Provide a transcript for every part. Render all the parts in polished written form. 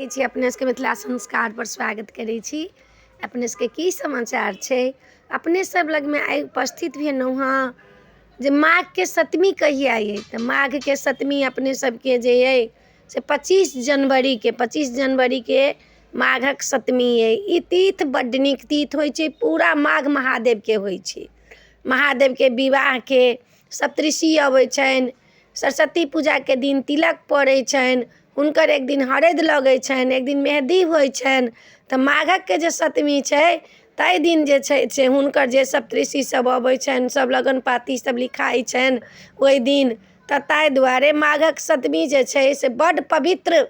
छी अपने सबके मिथिला संस्कारपर स्वागत करै छी। अपने सबके की समाचार छै? अपने सब लगमे आइ उपस्थित भेलहुँ हँ जे माघके सतमी कहिया अइ। तऽ माघके सतमी अपने सबके जे अइ से 25 जनवरीके, 25 जनवरीके माघक सतमी अइ। ई तीथ बड्ड नीक तीथ होइ छै, पूरा माघ महादेवके होइ छै। महादेवके विवाहके सप्तऋषि अबै छनि, सरस्वती पूजाके दिन तिलक पड़ै छनि, हुनकर एक दिन हरदि लगै छनि, एक दिन मेहदी होइ छनि। तऽ माघके जे सतमी छै ताहि दिन जे छै से हुनकर जे सप्तऋषि सब अबै छनि, सब लगन पाती सब लिखाइ छनि ओहि दिन। तऽ ताहि दुआरे माघक सतमी जे छै से बड्ड पवित्र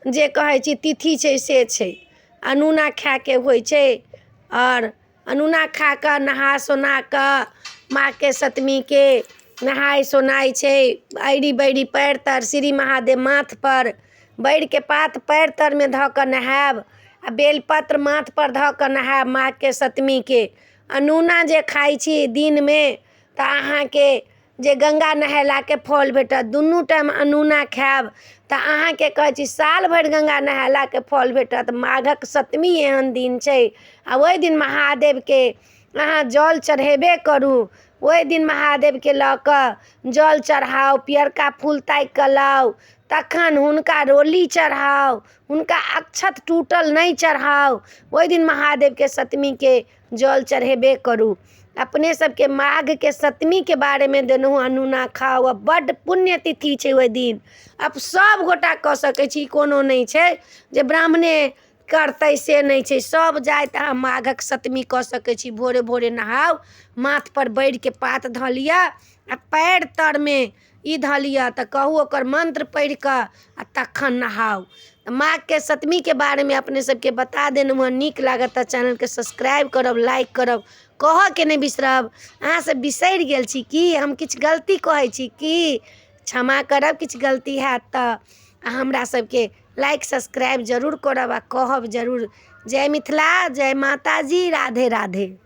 जे कहै छी तिथि छै से छै। अनूना खाइके होइ छै आओर अनूना खा कऽ नहा सोना कऽ माघके सतमीके नहाय सोनाय छै। ऐरी बैरी पयर तर, श्री महादेव माथपर, बैरके पात पयर तरमे धऽ कऽ नहायब आओर बेलपत्र माथपर धऽ कऽ नहायब माघके सतमीके। अनूना जे खाइ छी दिनमे तऽ अहाँके जे गङ्गा नहेलाके फल भेटत। दुनू टाइम अनूना खायब तऽ अहाँके कहै छी साल भरि गङ्गा नहेलाके फल भेटत। माघक सतमी एहन दिन छै आओर ओहि दिन महादेवके अहाँ जल चढ़ेबे करू। ओहि दिन महादेवके लऽ कऽ जल चढ़ाउ, पियरका फूल ताकिकऽ लाउ, तखन हुनका रोली चढ़ाउ, हुनका अक्षत टूटल नहि चढ़ाउ। ओहि दिन महादेवके सतमीके जल चढ़ेबे करू। अपने सबके माघके सतमीके बारेमे देलहुँ। अनूना खाउ, आ बड्ड पुण्यतिथि छै ओहि दिन। आब सब गोटा कऽ सकै छी, कोनो नहि छै जे ब्राह्मणे करतै, से नहि छै। सब जाति अहाँ माघक सतमी कऽ सकै छी। भोरे भोरे नहाउ, माथपर बैरके पात धऽ लिअ आओर पयर तरमे ई धऽ लिअ, तऽ कहू ओकर मन्त्र पढ़िकऽ आओर तखन नहाउ। माघके सतमीके बारेमे अपने सबके बता देलहुँ हँ। नीक लागत तऽ चैनलके सब्सक्राइब करब, लाइक करब, कहऽके नहि बिसरब। अहाँ सब बिसरि गेल छी की हम किछु गलती कहै छी की? क्षमा करब किछु गलती हैत तऽ। हमरा सबके लाइक सब्सक्राइब जरूर करब आओर कहब जरूर। जय मिथिला, जय माताजी, राधे राधे।